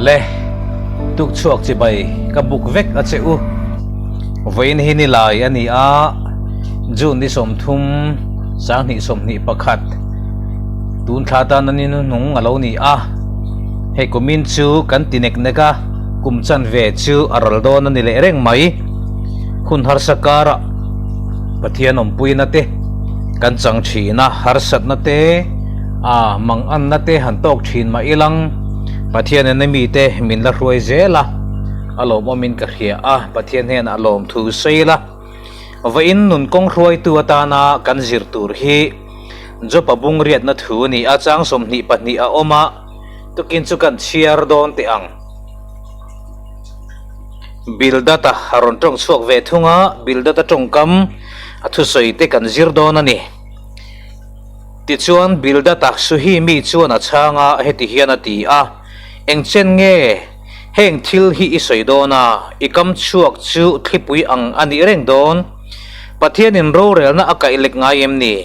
Le, tukchhuak chibai ka buk vek a che u. Vawiin hi nilai a ni a, June ni 30, 2021, tun thla tan a ni hnuhnung a lo ni a. Hei kumin chu kan ti nek nek a, kum chanve chu a ral dawn a ni leh reng mai. Hun harsa karah Pathian awmpuina te kan chang thin a, harsatna te, a manganna te han tawk thin mah ilang Pathianin a mite min la hruai zel a, a lawmawmin ka hria a, Pathian hnenah lawmthu sawi ila. Vawiin nun kawng hruaitu atana kan zir tur hi Jopa bung riatna thu a ni a, chang 22 a awm a, tukin chu kan chhiar dawn teh ang. Bildad-a a rawn tawng chhuak ve thung a, Bildad-a tawngkam a thusawi te kan zir dawn a ni. Tichuan Bildad-a Suhi mi chuan a chhang a, heti hian a ti a, Engchen nge heng thil hi i sawi dawn a, i kam chhuak chu thlipui ang a nih reng dawn? Pathianin rorelna a kaih lek ngai em ni?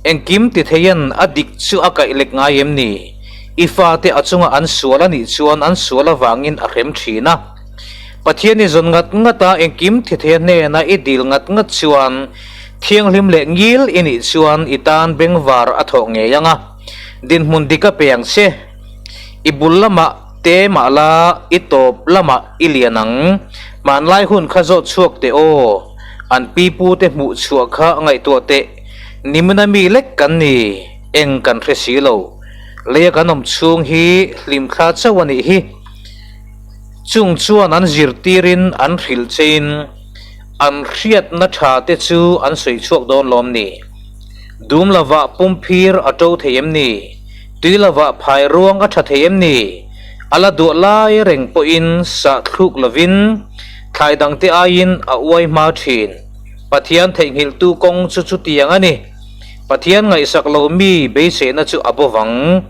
Engkim ti theian a dik chu a kaih lek ngai em ni? I fate a chunga an sual a nih chuan an sual avangin a hrem thin a. Pathian i zawn ngat ngat a, engkim thi theia hnena i dil ngat ngat chuan thianghlim leh ngil i nih chuan i tan bengvar a thawh ngei ang a, dinhmun dik a pe ang che. I bul lamah te mah la, i tawp lamah i lian ang. Hmanlai hun kha zawt chhuak teh aw, an pipu te hmuh chhuah kha ngaihtuah teh. Nimina mi lek kan ni, eng kan hre si lo. Leia kan awm chhung hi hlimthla chauh a nih hi. Chung chuan an zirtirin an hrilh chein an hriatna tha te chu an sawi chhuak dawn lawm ni? Dum lovah pumphir a to thei em ni? Tui lovah phai ruang a tha thei em ni? A la duah lai reng pawhin sah thluk lovin thlai dangte aiin a uai hma thin. Pathian theihnghilhtu kawng chu chutiang a ni. Pathian ngaihsak lo mi beiseina chu a bo vang.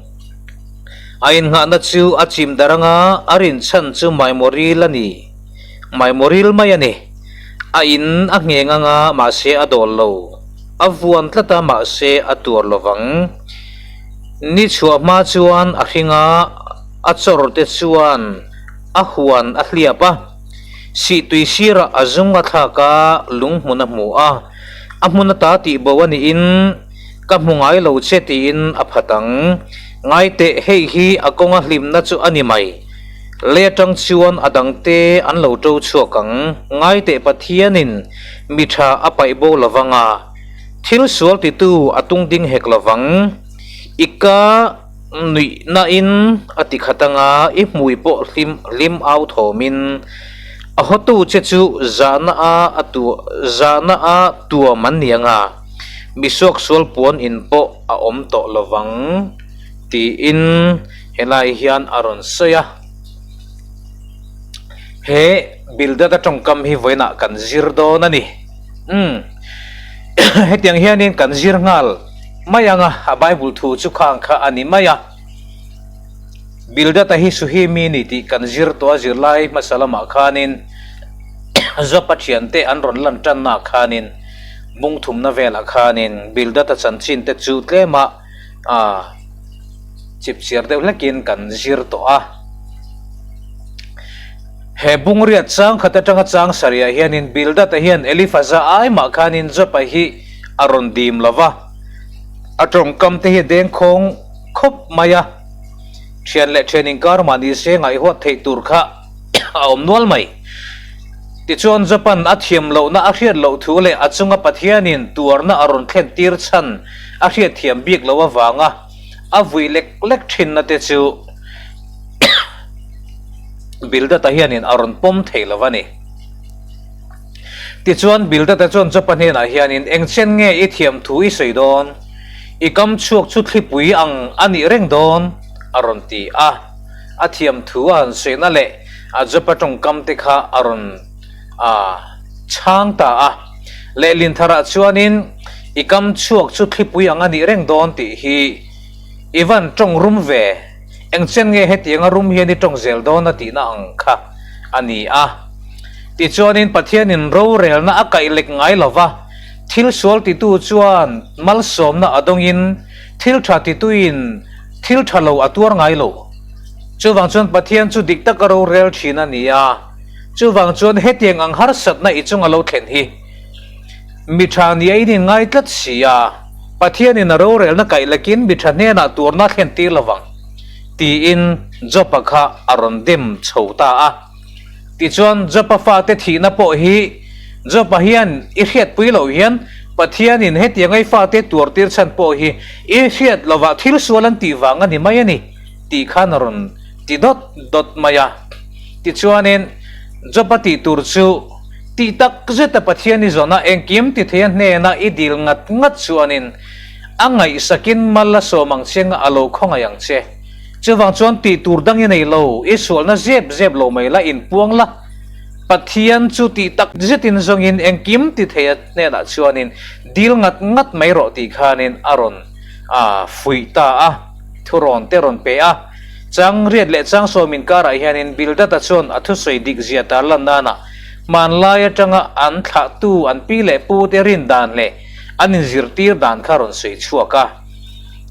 A innghahna chu a chim dar anga a rinchhan chu Maimawril a ni. Maimawril mai a ni. A in a ngheng anga mahse a dawl lo. A vuan tlat a mahse a tuar lo vang. Ni chhuah hma chuan a hring a, a chawr te chuan a huan a hliap a. Sihtui sirah a zung a thlak a, lung hmun a hmu a. A hmun ata tih bo a niin ka hmu ngai lo che tiin a phat ang. Ngai teh, hei hi a kawnga hlimna chu a ni mai. Lei atang chuan a dangte an lo to chhuak ang. Ngai teh Pathianin mi tha a paih bo lo vang a, thil sual titu a tung ding hek lo vang. I ka nuihnain a ti khat anga i hmui pawh hlim hlim au thawmin a hawtu che chu zahna a a tu zahna a tuam an ni anga mi suaksual puan in pawh a awm tawh lovang tiin helai hian a rawn sawi a. He Bildad a tawngkam hi vawiinah kan zir dawn a ni. Umm hetiang hianin kan zir nghal. Mai anga a Bible thu chu khang kha a ni mai a. Bildad-a hi Suhi mi ni tih kan zir tawh a zirlai hmasa lamah khanin Job-a thiante an rawn lan tannaah khanin bung thumna velah khanin Bildad-a chanchin te chu tlema chipchiar deuh hlekin kan zir tawh a. He bung riat chang khat atanga chang sarihah hianin Bildad-a hian Elifaza ai mah khanin Job-a hi a rawn dim lo va, a tawngkam te hi a dengkhawng khawp mai a, thian leh thian inkar mah ni se ngaihhuat theih tur kha a awm nual mai. Tichuan Japan a thiam lohna a hriat loh thu leh a chunga Pathianin tuarna a rawn thlen tir chhan a hriat thiam bik loh avanga a vui lek lek thinna te chu Bildad-a hianin a rawn pawm thei lo a ni. Tichuan, Bildad-a chuan Job-a hnenah hianin, Engchen nge i thiam thu i sawi dawn? I kam chhuak chu thlipui ang a nih reng dawn? a rawn ti a. A thiam thu a han sawina leh a Job-a tawngkam te kha a rawn a chhang ta a. Lehlin tharah chuanin, I kam chhuak chu thlipui ang a nih reng dawn tih hi i van tawng rum ve. Engchen nge hetianga rum hian i tawng zel dawn a tihna ang kha a ni a. Tichuanin Pathianin rorelna a kaih lek ngai lo va, thil sual titu chuan malsawmna a dawngin thil tha tituin thil tha lo a tuar ngai lo. Chuvang chuan Pathian chu dik taka rorel thin a ni a, chuvang chuan hetiang ang harsatna i chunga lo thlen hi mi tha nia in inngai tlat si a, Pathianin a rorelna kaih lakin mi tha hnenah tuarna thlen tir lovang tiin Job-a kha a rawn dem chho ta a. Tichuan Job-a fate thihna pawh hi Job-a hian i hriatpui loh hian Pathianin hetianga i fate tuar tir chhan pawh hi i hriat lovah thil sual an tih vang a ni mai a ni tih khan a rawn ti dawt dawt mai a. Tichuanin Job-a tih tur chu tih tak zeta Pathian i zawna engkim ti thei a hnena i dil ngat ngat chuanin a ngaihsakin mal a sawm ang che nga a lo khawngaih ang che. Chuvang chuan tih tur dang i nei lo, i sualna zep zep lo mai la, inpuang la. Pathian chu tih tak zetin zawngin engkim ti thei a hnenah chuanin dil ngat ngat mai rawh tih khanin a rawn fuih ta a, thurawn te rawn pe a. Chang riat leh chang sawm inkarah hianin Bildad-a chuan a thusawi dik zia tar lan nana hmanlai atanga an thlahtu an pi leh pu te rin dan leh an inzirtir dan kha rawn sawi chhuak a.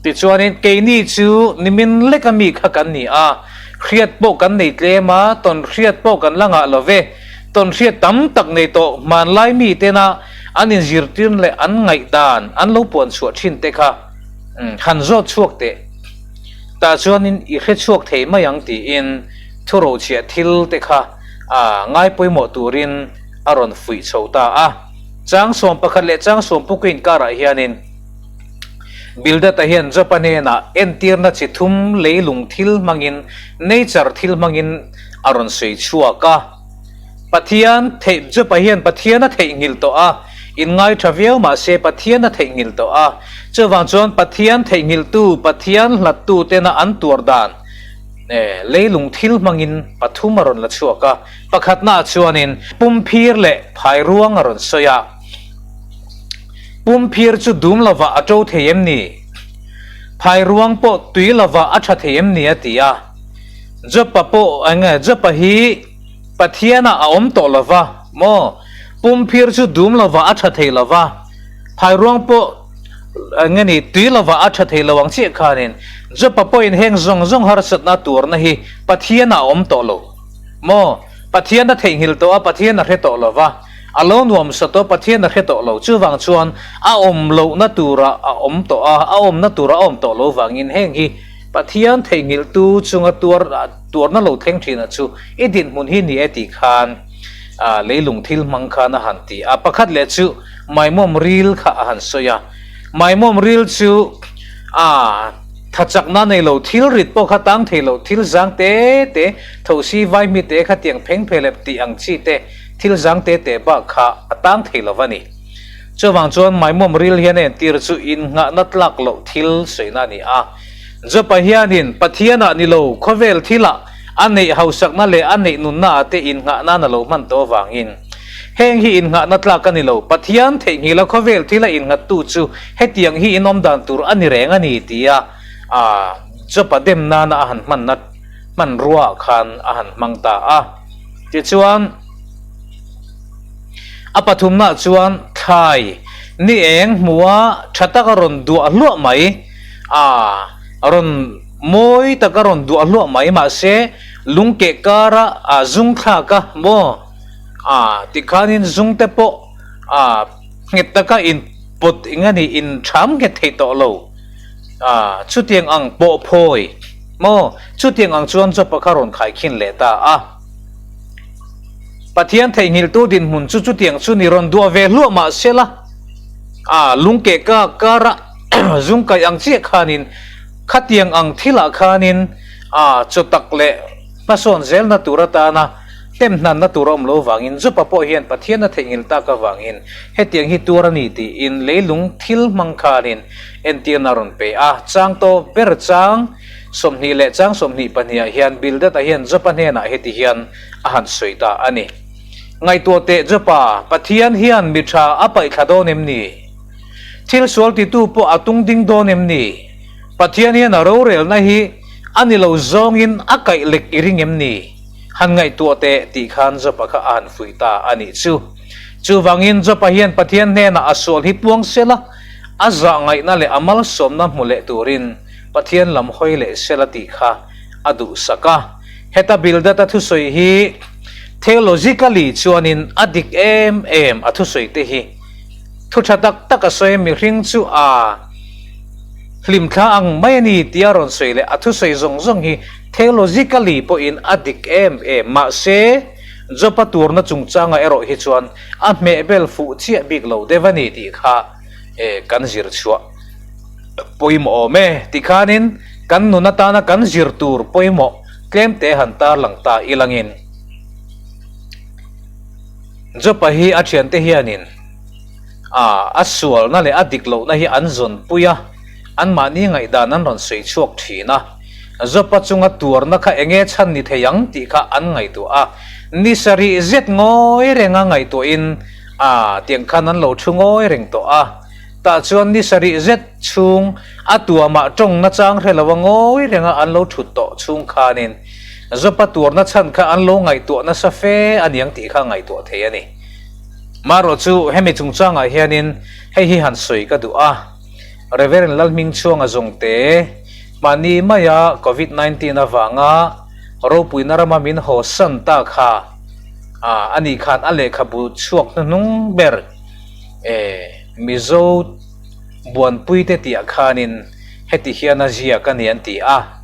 Tichuanin keini chu nimin leka mi kha kan ni a, hriat pawh kan nei tlem a, tawn hriat pawh kan la ngah lo ve. Tawn hriat tam tak nei tawh hmanlai mi tena an inzirtir leh an ngaihdan an lo puan chhuah thin te kha han zawt chhuak teh. Tah chuanin i hre chhuak thei mai ang tiin thurochhiah thil te kha ngai pawimawh turin a rawn fuih chho ta a. Chang 11 leh chang 19 inkarah hianin Bildad-a hian Job-a hnenah entirna chi thum leilung thil hmangin, nature thil hmangin a rawn sawi chhuak a. Pathian theih, Job-a hian Pathian a theihnghilh tawh a, inngai tha viau mah se Pathian a theihnghilh tawh a. Chuvang chuan Pathian theihnghilhtu, Pathian hlattu tena an tuar dan leilung thil hmangin pathum a rawn la chhuak a. Pakhatnaah chuanin pumphir leh phairuang a rawn sawi a. Pumphir chu dum lovah a to thei em ni? Phairuang pawh tui lovah a tha thei em ni? a ti a. Jopa pawh eng nge Jopa hi Pathianah a awm tawh lova maw? Pumphir chu dum lovah a tha thei lova, phairuang pawh eng nge ni tui lovah a tha thei lo ang chiah khanin Jopa pawhin heng zawng zawng harsatna tuarna hi Pathianah a awm tawh lo maw? Pathian a theihnghilh tawh a, Pathian a hre tawh lova. A lo nuam sa tawh, Pathian a hre tawh lo. Chuvang chuan a awm lohna tura a awm tawh a, a awmna tura a awm tawh lo vangin heng hi Pathian theihnghilhtu chunga tuar tuarna lo thleng thinah chu i dinhmun hi ni e tih khan leilung thil hmang khan a han ti a. Pakhat leh chu maimawm ril kha a han sawi a. Maimawm ril chu a thachakna nei lo, thil rit pawh kha tang thei lo, thil zang te te, thosi vaihmi te kha tiang pheng phelep tih ang chi te, Thil zang te te bak kha a tang thei lo va ni. Chuvang chuan maimawm ril hian a entir chu innghahna tlak loh thil sawina a ni a. Jopa hianin Pathianah ni lo khawvel thilah a neih hausakna leh a neih nunnaah te innghah nan a lo hman tawh avangin heng hi innghahna tlak a ni lo. Pathian theihnghilha khawvel thila innghattu chu hetiang hi inawm dan tur a ni reng a ni tia Jopa dem nana a han hmanna hmanruaah khan a han hmang ta a. Tichuan, a pathumnaah chuan thlai ni eng hmua tha taka rawn duah hluah mai, a rawn mawi taka rawn duah hluah mai, mahse lungkeh kara a zung thlak a maw a tikhanin zung te pawh a nghet taka inpawt eng a ni intham nghet thei tawh lo a chutiang ang pawh phawi maw chutiang ang chuan chawpa kha rawn khaikhin leh ta a. Pathian theihnghilhtu dinhmun chu chutiang chu ni rawn duah ve hluah mah se la, a lungkeh ka kara zung kaih ang chiah khanin khatiang ang thilah khanin a chaw tak leh hmasawn zelna tur atana hnemhnanna tur a awm lo vangin Jopa pawh hian Pathian a theihnghilh tak avangin hetiang hi tuar a ni tiin leilung thil hmang khanin entirna a rawn pe a, chang tawp ber chang. 20 leh chang 22 ah hian Bildad-a hian Jopa hnenah heti hian a han sawi ta a ni. Ngaihtuah teh Jopa, Pathian hian mi tha a paih thla dawn em ni? Thil sual titu pawh a tung ding dawn em ni? Pathian hian a rorelna hi a ni lo zawngin a kaih lek i ring em ni? Han ngaihtuah teh tih khan Jopa kha a han fuih ta a nih chu. Chuvangin Jopa hian Pathian hnenah a sual hi puang sela, a zah ngaihna leh a malsawmna hmu leh turin Pathian lam hawi leh sela tih kha a duhsak a. Heta Bildad-a thusawi hi theologically chuanin a dik em em, a thusawi te hi thu tha tak tak a sawi a, mihring chu a hlimthla ang mai a ni tia rawn sawi leh a thusawi zawng zawng hi theologically pawhin a dik em em. Mahse, Job-a turna chungchangah erawh hi chuan a hmehbel fuh chiah bik lo deuh a ni tih kha kan zir chhuah pawimawh awm e. Tikhanin kan nun atana kan zir tur pawimawh tlemte han tarlang ta ilangin Job-a hi a thiante hianin a sualna leh a dik lohna hi an zawnpui a, anmahni ngaihdan an rawn sawi chhuak thin a. Job-a chunga tuarna kha enge chhan ni thei ang tih kha an ngaihtuah a, ni sarih zet ngawi renga ngaihtuahin a tiang khan an lo thu ngawi reng tawh a. Tah chuan ni sarih zet chhung a tuamah tawng nachang hre lo a ngawi renga an lo thut tawh chhung khanin Job-a tuarna chhan kha an lo ngaihtuah nasa fe a niang tih kha ngaihtuah thei a ni. Marawh chu hemi chungchangah hianin hei hi han sawi ka duh a, Reverend Lalhmingchhuanga zawngte mahni maia Covid 19 avanga ropuina rama min haw san ta kha a ni khan a lehkhabu chhuak hnuhnung ber e Mizo buanpuite tih ah khanin heti hian a ziak a ni an ti a.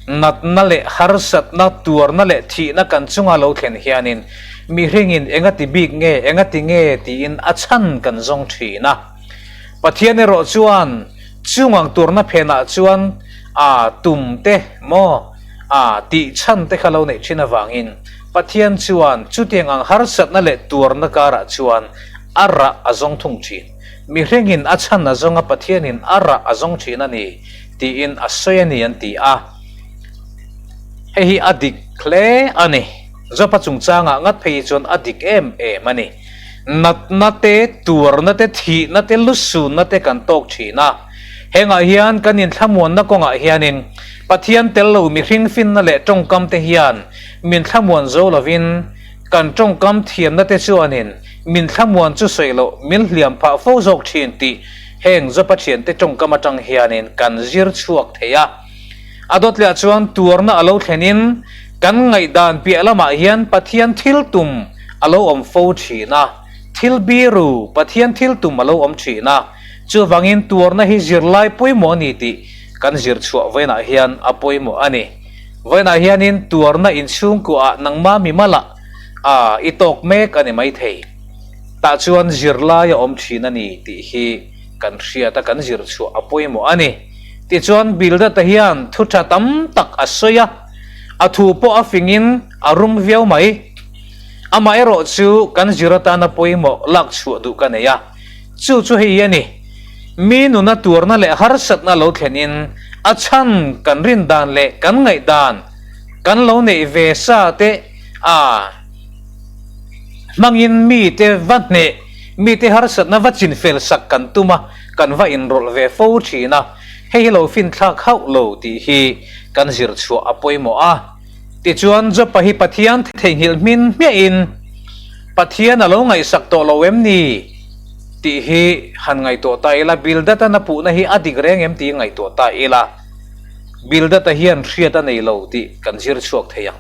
Natna leh harsatna, tuarna leh thihna kan chunga lo thlen hianin mihringin enga ti bik nge, enga ti nge tiin a chhan kan zawng thin a. Pathian erawh chuan chungang tuarna phenah chuan a tum te maw a tih chhan te kha lo neih thin avangin Pathian chuan chutiang ang harsatna leh tuarna karah chuan a rah a zawng thung thin. Mihringin a chhan a zawng a, Pathianin a rah a zawng thin a ni, tiin a sawi a ni an ti a. Hei hi a dik hle a ni. Job-a chungchangah ngat phei hi chuan a dik em em a ni. Natna te, tuarna te, thihna te, lusunna te kan tawk thin a. Hengah hian kan inthlamuanna kawngah hianin Pathian tel lo mihring finna leh tawngkam te hian min thlamuan zo lovin kan tawngkam thiamna te chuanin min thlamuan chu sawi loh min hliam phah fo zawk thin tih heng Jopa thiante tawngkam atang hianin kan zir chhuak thei a. A dawtliah chuan tuarna a lo thlenin kan ngaihdan piah lamah hian Pathian thil tum a lo awm fo thin a, thil biru Pathian thil tum a lo awm thin a, chuvangin tuarna hi zirlai pawimawh a ni tih kan zir chhuah vawiinah hian a pawimawh a ni. Vawiinah hianin tuarna inchhungkuaah nangma mimalah a i tawk mek a ni maithei. Tah chuan zirlai a awm thin a ni tih hi kan hriat a, kan zir chhuah a pawimawh a ni. Tichuan Bildad-a hian thu tha tam tak a sawi a, a thu pawh a fingin a rum viau mai. Amaherawh chu kan zir atana pawimawh lak chhuah duh ka nei a, chu chu hei hi a ni. Mi nuna tuarna leh harsatna lo thlenin a chhan kan rin dan leh kan ngaihdan kan lo neih ve sa te a hmangin mite va hneh, mite harsatna va chinfel sak kan tum a, kan va inrawlh ve fo thin a, hei hi lo finthlak hauh lo tih hi kan zir chhuah a pawimawh a. Tichuan Jopa hi Pathian theihnghilh hmin hmiahin Pathian a lo ngaihsak tawh lo em ni tih hi han ngaihtuah ta ila, Bildad-a na puhna hi a dik reng em tih ngaihtuah ta ila, Bildad-a hian hriat a nei lo tih kan zir chhuak thei ang.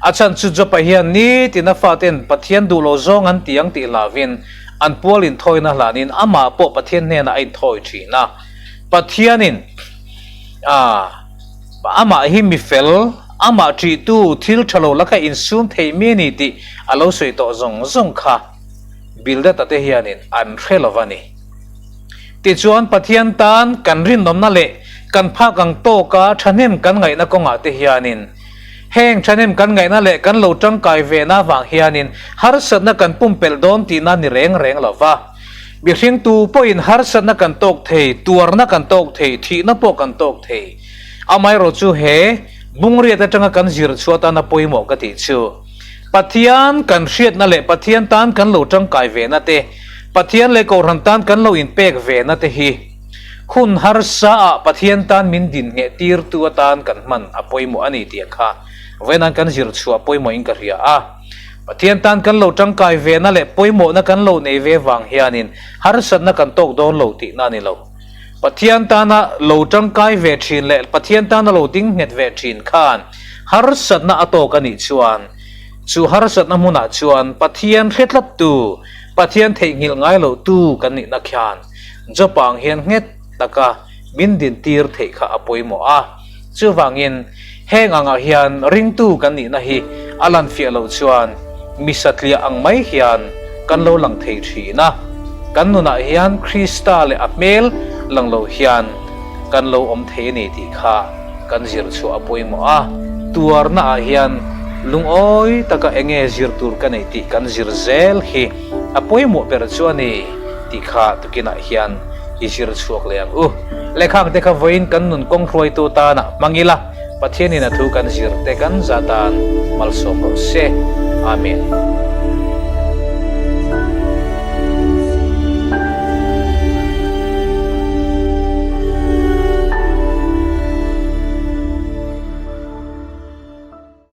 A chhan chu Jopa hian nitin a faten Pathian duh lo zawng an ti ang tih hlauhin an pual inthawina hlanin amah pawh Pathian hnenah a inthawi thin a. Pathianin a. Amah hi mi fel, amah ṭihtu thil ṭha lo laka insum thei mi a ni tih a lo sawi tawh zawng zawng kha Bildad-a te hianin an hre lo va ni. Tichuan, Pathian tan kan rinawmna leh kan phak ang tawka ṭhahnem kan ngaihna kawngah te hianin heng ṭhahnem kan ngaihna leh kan lo ṭangkai vena avang hianin harsatna kan pumpelh dawn tihna ni reng reng lo va. Mihring tu pawhin harsatna kan tawk thei, tuarna kan tawk thei, thihna pawh kan tawk thei. Amaherawh chu he bungriat atanga kan zir chhuah atana pawimawh ka tih chu, Pathian kan hriatna leh Pathian tan kan lo tangkai vena te, Pathian leh Kohhran tan kan lo inpek vena te hi hun harsa ah Pathian tan min din ngheh tirtu atan kan hman a pawimawh a ni tih kha vawiin kan zir chhuah pawimawhin ka hria a. Pathian tan kan lo tangkai vena leh pawimawhna kan lo nei ve vang hianin harsatna kan tawk dawn lo tihna a ni lo. Pathian tana lo tangkai ve thin leh Pathian tana lo ding nghet ve thin khan harsatna a tawk a nih chuan chu harsatna hmunah chuan Pathian hre tlattu, Pathian theihnghilh ngai lohtu kan nihna khian Job-a ang hian nghet taka min dintir theih kha a pawimawh a. Chuvangin heng angah hian ringtu kan nihna hi a lan fiah loh chuan mi satliah ang mai hian kan lo lang thei thin a. Kan nunah hian Krista leh a hmel lang lo hian kan lo awm thei a ni tih kha kan zir chhuah a pawimawh a. Tuarna ah hian lungawi taka enge zir tur ka nei tih kan zir zel hi a pawimawh ber chu a ni tih kha tukinah hian i zir chhuak leh ang u. Lehkhang te kha vawiin kan nun kawng hruaitu tanah hmang ila, Pathianin a thu kan zir te kan za tan malsawm rawh se. Amen.